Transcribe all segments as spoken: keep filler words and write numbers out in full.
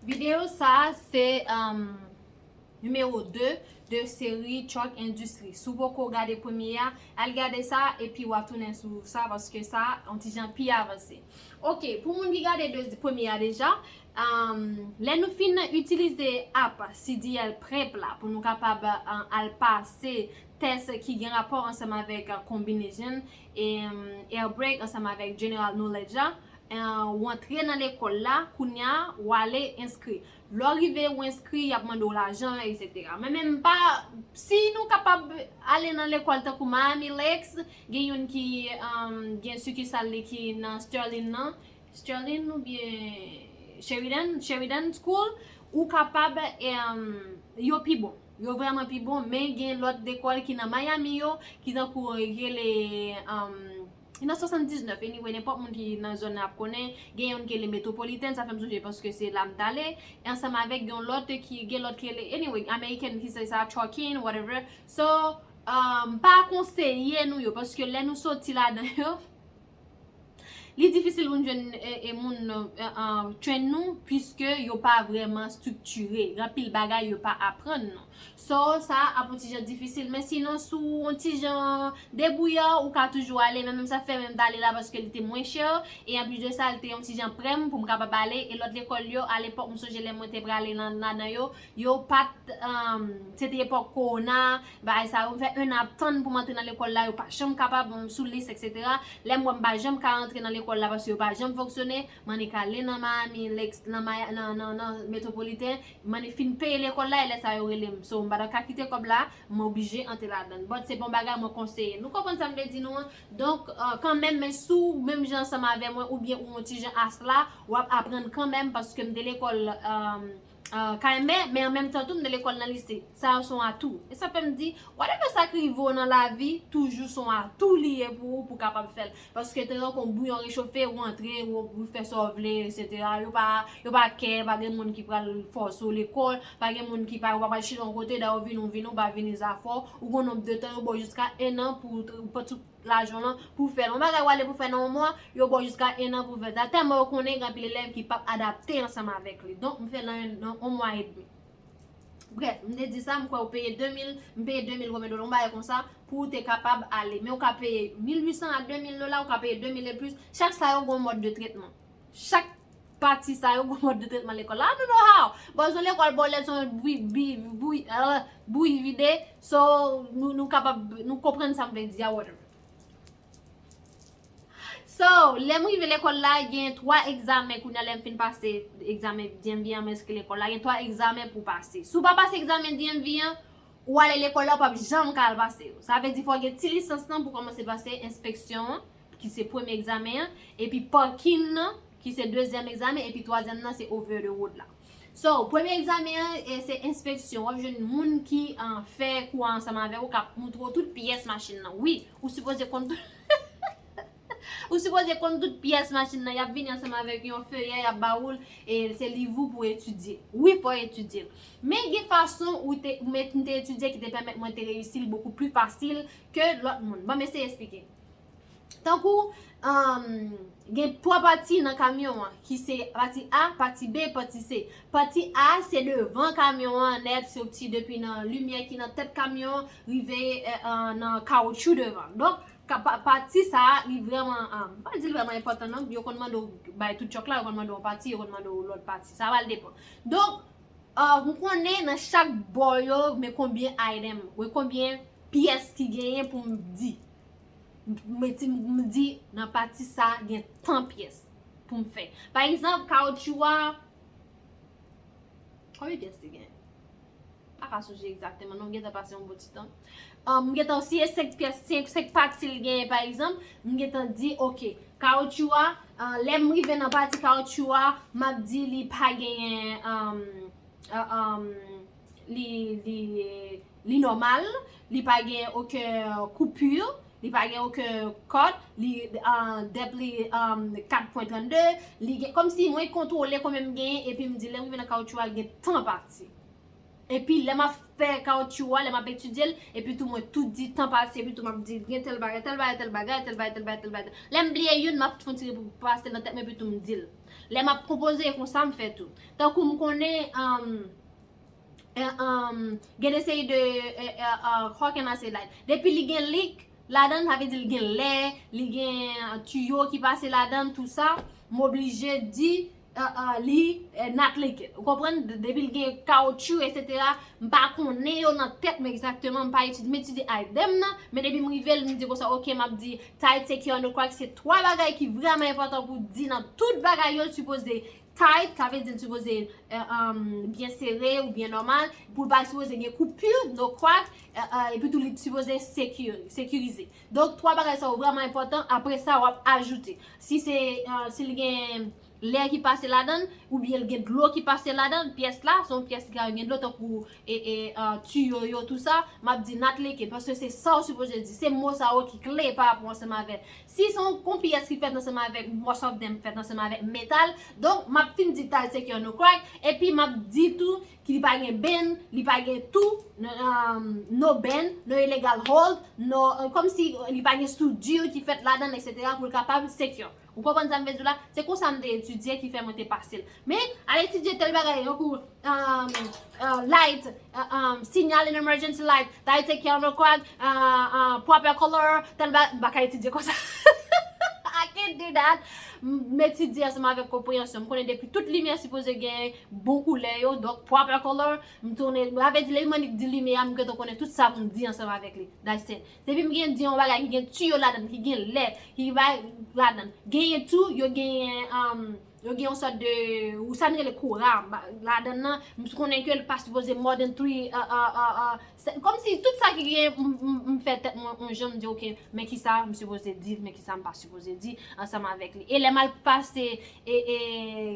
Videyo sa a se um, nimewo de de seri Truck Industry. Si w poko gade premye a, al gade sa epi w a tounen sou sa paske sa yon ti jan pi avanse. Ok, pou moun ki gade de, premye a deja, um, lè nou fin itilize app C D L Prep la pou nou kapab uh, al pase tès ki gen rapò ansanm avèk uh, combination e um, air brake ansanm avèk general knowledge la, uh, w antre nan lekòl la, kounye a w ale enskri. Lè w rive w enskri, y ap mande w lajan, etsetera. Men menm pa, si nou kapab ale nan lekòl tankou Miami Lakes, gen youn ki um, gen sikisal li ki nan Sterling nan, Sterling oubyen Sheridan, Sheridan School, ou kapab, um, yo pi bon. Yo vrèman pi bon, men gen lòt lekòl ki nan Miami yo, ki tankou rele um, li nan swasanndiznèf, anyway, nenpòt moun ki nan zòn nan ap konnen, gen youn ki rele Metropolitan, sa fè m sonje paske se la m t ale, ansanm avèk gen lòt ki, gen lòt ki rele, anyway, American ki se sa, Trucking, whatever. So, um, m pa konseye nou yo, paske lè nou soti ladan yo, li difisil pou n jwenn e, e moun uh, uh, train nou, piske yo pa vrèman estriktire. Gen anpil bagay yo pa aprann nou. So, sa ap yon ti jan difisil. Men sinon, si w yon ti jan debouya, ou ka toujou ale. Men menm sa fè menm m t ale la paske li te mwen chè. E anplis de sa, li te yon ti jan prè m pou m kapab ale. E lòt lekòl yo, alepòk, m sonje lè mwen te prale nan, ladan yo, yo pa t, um, se te epòk kowona, bagay sa yo. M fè en an ap tann pou m antre nan lekòl la, yo pa janm kapab, m sou lis, etsetera. Lè m wè m pa janm ka antre nan lekòl la paske yo pa janm fonksyone, m annik ale nan Miami Lakes, nan, nan, nan, nan Metropolitan, m annik fin peye lekòl la, e lè sa yo rele m. So, m pa t ka kite kòb la, m oblije antre ladan l. But se pa yon bagay mwen konseye. Nou konprann sa m vle di nou an? Donk, uh, kanmenm, men si w menm jan ansanm avè mwen, oubyen ou yon ti jan asla, w ap aprann kanmenm, paske m te lekòl, um, uh, K M E, men an menm tan tou, m te lekòl nan lise. Sa yo se yon atou. E sa fè m di, whatever sa k rive w nan lavi, toujou se yon atou li ye pou ou, pou w kapab fè l. Paske te tankou yon bouyon rechofe, ou antre, ou, ou fè sa w vle, etsetera. Yo pa, yo pa kè, pa gen moun ki pral fòse w lekòl, pa gen moun ki pa, ou pa pral chita yon kote, dayè w vini, w vini, ou pa vini zafè w, ou gon nonb de tan, yo ba w jiska en an pou w t-, pou tout lajan w lan, pou w fè l. Yon bagay w ale pou w fè nan yon mwa, yo ba w jiska en an pou w fè l. Sa tèlman yo konnen gen anpil elèv ki p ap adapte ansanm avèk li. Donk, m fè l nan, nan yon mwa edmi. Brèf, m te di sa, m kwè ou peye de mil, m peye de mil konbyen dola, yon bagay konsa, pou w te kapab ale. Men ou ka peye mil uit san a de mil dola, ou ka peye de mil e plis. Chak sa yo gon mòd de tretman. Chak pati sa yo gon mòd de tretman lekòl la. I don't know how. Bon, se yon lekòl bòlèt, se yon bouyi, bouyi, bouyi, euh, bouyi vide. So, nou, nou kapab, nou konprann sa m vle di a, whatever. So, lè m rive lekòl la, gen twa egzamen. Kounye a, lè m fin pase egzamen D M V an, m enskri lekòl la, gen twa egzamen pou pase. Si w pa pase egzamen D M V an, ou ale lekòl la, ou p ap janm ka al pase yo. Sa vle di fò w gen ti lisans lan pou kòmanse pase enspeksyon an, ki se premye egzamen an, epi parking nan, ki se dezyèm egzamen, epi twazyèm nan se over the road la. So, premye egzamen an, e, se enspeksyon. W ap jwenn moun ki, ah, fè kou a ansanm avè w, k ap montre w tout pyès machin nan. Wi, ou sipoze konn tout. Ou sipoze konn tout pyès machin nan. Y ap vini ansanm avèk yon feyè, y ap ba ou l, e se liv ou pou etidye. Wi, fò w etidye l. Men gen fason ou te, ou met, m te etidye ki te pèmèt mwen te reyisi l bokou pli fasil ke lòt moun. Ban m eseye eksplike. Tankou, um, gen twa pati nan kamyon an, ki se pati A, pati B, pati C. Pati A se devan kamyon an nèt, soti depi nan limyè ki nan tèt kamyon an, rive, eh, eh, nan kawotchou devan. Donk, ka-, pa-, pati sa a, li vrèman, um, m pa di l vrèman enpòtan non, yo konn mande w bay tout chòk la, yo konn mande w yon pati, yo konn mande w lòt pati. Sa va l depann. Donk, uh, m konnen nan chak bò yo, men konbyen item, men konbyen pyès ki genyen pou m di. M, m, m di, nan pati sa, gen tan pyès pou m fè. Pa egzanp, kawotchou a, konbyen pyès li gen? Pa ka sonje egzakteman, non, m gentan pase yon bon ti tan. Ah, m gentan, si e senk pyès, senk, senk pati l genyen, pa egzanp, m gentan di, oke, kawotchou a, ah, lè m rive nan pati kawotchou a, m ap di li pa genyen, um, ah, um, li, li, li nòmal, li pa gen okenn koupur, li pa gen okenn kòd, li, ah, dèp li, um, kat pwen trannde, li gen, kòmsi mwen kontwole konbyen m genyen, epi m di lè m rive nan kawotchou a, l gen tan pati. Epi lè m ap fè kawotchou a, lè m ap etidye l, epi tou mwen tou di tan pase, epi tou m ap di gen tèl bagay, tèl bagay, tèl bagay, tèl bagay, tèl bagay, tèl bagay. Lè m bliye youn, m ap fè yon ti repase nan tèt mwen, epi tou m di l. Lè m ap konpoze, e konsa m fè tou. Tankou m konnen, um, eh, um, gen de seri de, eh, eh, uh, how can I say, like, depi li gen leak ladan, sa vle di li gen lè, li gen, uh, tiyo ki pase ladan, tou sa, m oblije di, uh, uh, li, eh, not leak. Ou konprann? De-, depi li gen kawoutchou, et cetera, m pa konnen yo nan tèt mwen egzakteman, m pa etidye, m etidye item nan, men depi m rive l, m di konsa, ok, m ap di tight, secure, no crack, se twa bagay ki vrèman enpòtan pou di nan tout bagay yo, sipoze tight, sa vle di l sipoze, eh, um, byen sere ou byen nòmal, pou l pa sipoze gen koupi, no crack, eh, eh, epi tou li sipoze sekiri-, sekirize. Donk, twa bagay sa yo vrèman enpòtan, apre sa, w ap ajoute. Si se, eh, si l gen lè ki pase ladan l, oubyen l gen dlo ki pase ladan l, pyès la, se yon pyès ki ka gen dlo, tankou, e, e, eh, tiyo yo, tou sa, m ap di not leak, paske se sa w sipoze di. Se mo sa yo ki kle pa rapò ansanm avèk Si se yon pyès ki fèt ansanm avèk, most of them fèt ansanm avèk metal, donk m ap fin di tight, secure, no crack, epi m ap di tou ki li pa gen bend, li pa gen tou, no, um, no bend, no illegal hold, no, uh, kòmsi li pa gen soudure ki fèt ladan l, et cetera, pou l kapab secure. Ou konprann sa m vle di w la? Se konsa m te etidye ki fè mwen te pase l. Men, al etidye tèl bagay, tankou, um, uh, light, uh, um, signal and emergency light, tight, secure, no crack, uh, uh, proper color, tèl ba-, m pa ka etidye konsa. I can't do that. M, m etidye ansanm avèk konpreyansyon. M konnen depi tout limyè sipoze gen bon koulè yo, donk proper color, m tounen, sa vle di lè m annik di limyè a, m gentan konnen tout sa pou m di ansanm avèk li. That's it. Depi m gen di yon bagay ki gen tiyo ladan, ki gen lè, ki bay ladan. Genyen tou, yo genyen, um, yo gen yon sòt de, ou sa n rele kora, ba, ladan nan, m konnen ke l pa sipoze more than three, uh, uh, uh, uh, se, kòmsi tout sa ki gen, m, m, m fè tèt mwen yon jan, m di, ok, men kisa m sipoze di, men kisa m pa sipoze di, ansanm avèk li. E lè m al pase, e, e,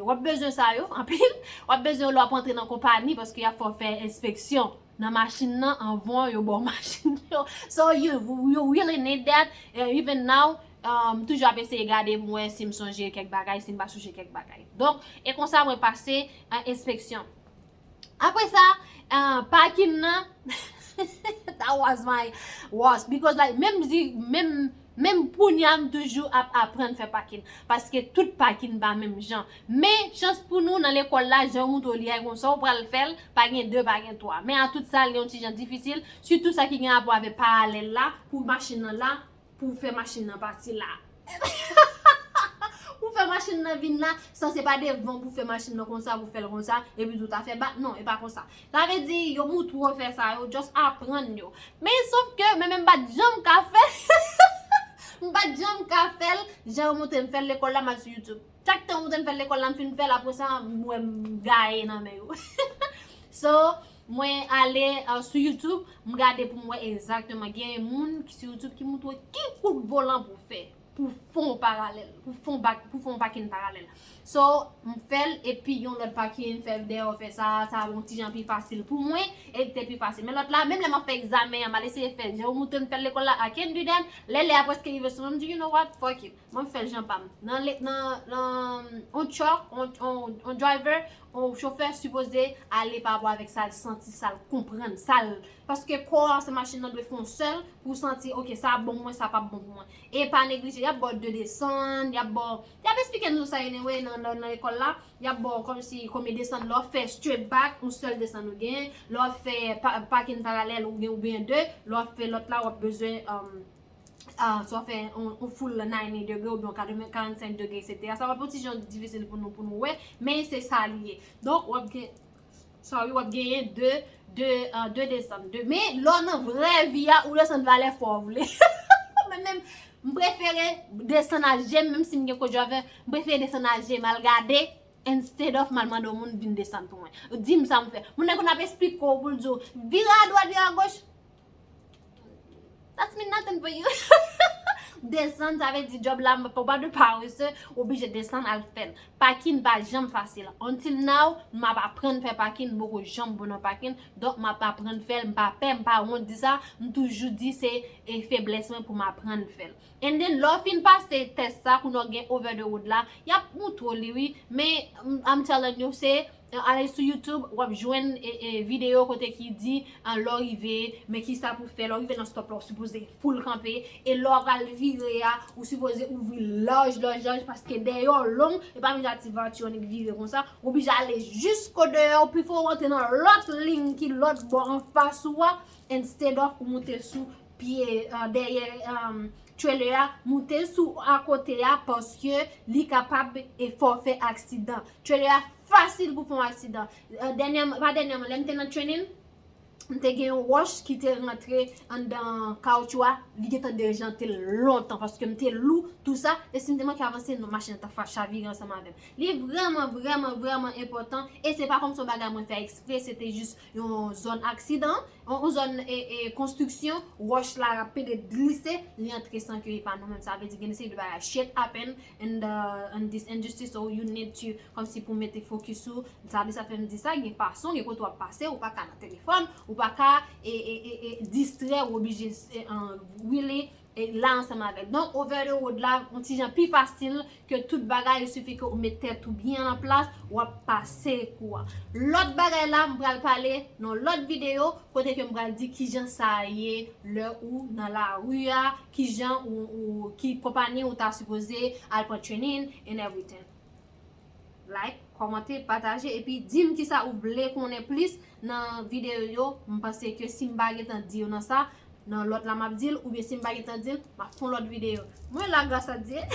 w ap bezwen sa yo, anpil, w ap bezwen yo lè w ap antre nan konpani, paske y ap fè w fè enspeksyon nan machin nan anvan yo ba w machin yo. So you, you really need that. And even now, um, toujou ap eseye gade pou m wè si m sonje kèk bagay, si m pa sonje kèk bagay. Donk, e konsa mwen pase, uh, enspeksyon. Apre sa, uh, pakin nan, that was my worst. Because, like, menm zi, menm Menm kounye a, m toujou ap aprann fè pakin, paske tout pakin pa menm jan. Men, chans pou nou, nan lekòl la, jan yo montre w li a, konsa w pral fè l, pa gen de, pa gen twa. Men a tout sa, li yon ti jan difisil, sitou sa ki gen rapò avèk paralèl la, pou machin nan la, pou fè machin nan pati la. Pou fè machin nan vin la, san se pa devan pou fè machin nan konsa, pou fè l konsa, epi tou ta fè bat, non, e pa konsa. Sa vle di, yo montre w fè sa, yo just aprann yo. Men sof ke, men, men m pa t janm ka fè l. M pa t janm ka fè l, jan yo montre m fè l lekòl la, m al sou YouTube. Chak tan yo montre m fè l lekòl la, m fin fè l, apre sa, m wè m gaye nan men yo. So, mwen ale, uh, sou YouTube, m gade pou m wè egzakteman. Gen moun ki sou YouTube ki montre w ki kout volan pou w fè. Pou fè yon paralèl, pou fè yon bak, pou fè yon pakin paralèl. So, m fè l, epi yon lòt pakin fè dèyè w fè sa, sa yon ti jan pi fasil pou mwen, e li te pi fasil. Men lòt la, menm lè m ap fè egzamen an, m al eseye fè l. Jan yo montre m fè l lekòl la, I can't do that. Lè, lè a prèske rive sou mwen, m di, you know what, fuck it. Mwen m fè l jan pa m. Nan, nan, nan, on truck, on, on, on driver, on chofè sipoze ale pa rapò avèk sa l santi, sa l konprann, sa l Paske kò a se machin nan dwe fè yon sèl pou w santi, ok, sa bon pou mwen, sa p ap bon pou mwen. E pa neglije, y ap ba w de desann, y ap ba w, y ap eksplike nou sa anyway nan, nan, nan lekòl la. Y ap ba w kòmsi konbyen desann lè w fè straight back, yon sèl desann ou gen. Lè w fè pa, pakin paralèl ou gen oubyen de, lè w fè lòt la, w ap bezwen, um, ah, si w fè yon, yon full ninety degre oubyen yon katreven, karannsenk degre, et cetera. Sa va yon ti jan difisil pou nou, pou nou wè, men se sa li ye. Donk, w ap gen Sorry, w ap genyen de, de, ah, de desann. De, men lè w nan vrè vi a, ou desann valè fò w vle. Mwen menm, m prefere desann a je m, menm si m gen co-driver, m prefere desann a je m al gade, instead of m al mande yon moun vin desann pou mwen. Di m sa m fè. Moun nan konn ap eksplike w pou l di w, vire adwat, vire agoch. That's mean nothing for you. Desann, sa vle di djòb la, m pa, pa de parese, oblije desann al fè l. Pakin pa janm fasil. Until now, m ap aprann fè pakin, m poko janm bon nan pakin. Donk, m ap aprann fè l, m pa pè, m pa wont di sa. M toujou di se, e, feblès mwen pou m aprann fè l. And then, lè w fin pase tès sa, kounye a w gen over the road la, y ap montre w li, wi. Men, m, I'm telling you, se Ale sou YouTube, w ap jwenn e, e, videyo kote ki di, an, lè w rive, men kisa pou fè, lè w rive nan stop la, w sipoze full kanpe, e lè w pral vire a, ou sipoze ouvri laj, laj, laj, paske dèyè w long, e pa menm jan ti vati w annik vire konsa, ou oblije ale jisko dèyè w, pifò w antre nan lòt liy ki lòt bò anfas ou a, instead of ou moute sou pye, uh, dèyè, um, trailer a, moute sou akote a, paske li kapab e fè w fè aksidan. Trailer a fasil pou fè yon aksidan. Uh, dènyèman, pa dènyèman, lè m te nan training, m te gen yon wòch ki te rantre anndan kawotchou a, li gentan dejante l lontan, paske m te lou, tou sa, e si m te manke avanse, non, machin nan t ap fa chavire ansanm avè m. Li vrèman, vrèman, vrèman enpòtan, e se pa kòmsi yon bagay mwen fè eksprè, se te jis yon zòn aksidan, yon, yon zòn, e, e, konstriksyon, wòch la rapide glise, li antre san ke li pa nou menm. Sa vle di gen de seri de bagay. Shit happen in the, in this industry, so you need to, kòmsi pou mete fokis ou, sa vle sa fè m di sa, gen fason, gen kote w ap pase, ou pa ka nan telefòn, ou pa ka, e, e, e, e, distrè, ou oblije, e, an, really, e, la ansanm avè l. Donk, over the road la, yon ti jan pi fasil ke tout bagay, il suffit ke ou met tèt ou byen an plas, w ap pase kou a. Lòt bagay la, m pral pale nan lòt videyo, kote ke m pral di kijan sa ye lè ou nan lari a, kijan ou, ou, ki konpayi ou ta sipoze al pran training and everything. Like, kòmante, pataje, epi di m kisa ou vle konnen plis nan videyo yo. M panse ke si m pa gentan di yo nan sa, nan lòt la m ap di l, oubyen si m pa gentan di l, m ap fè yon lòt videyo. Mwen la, gras a Dye.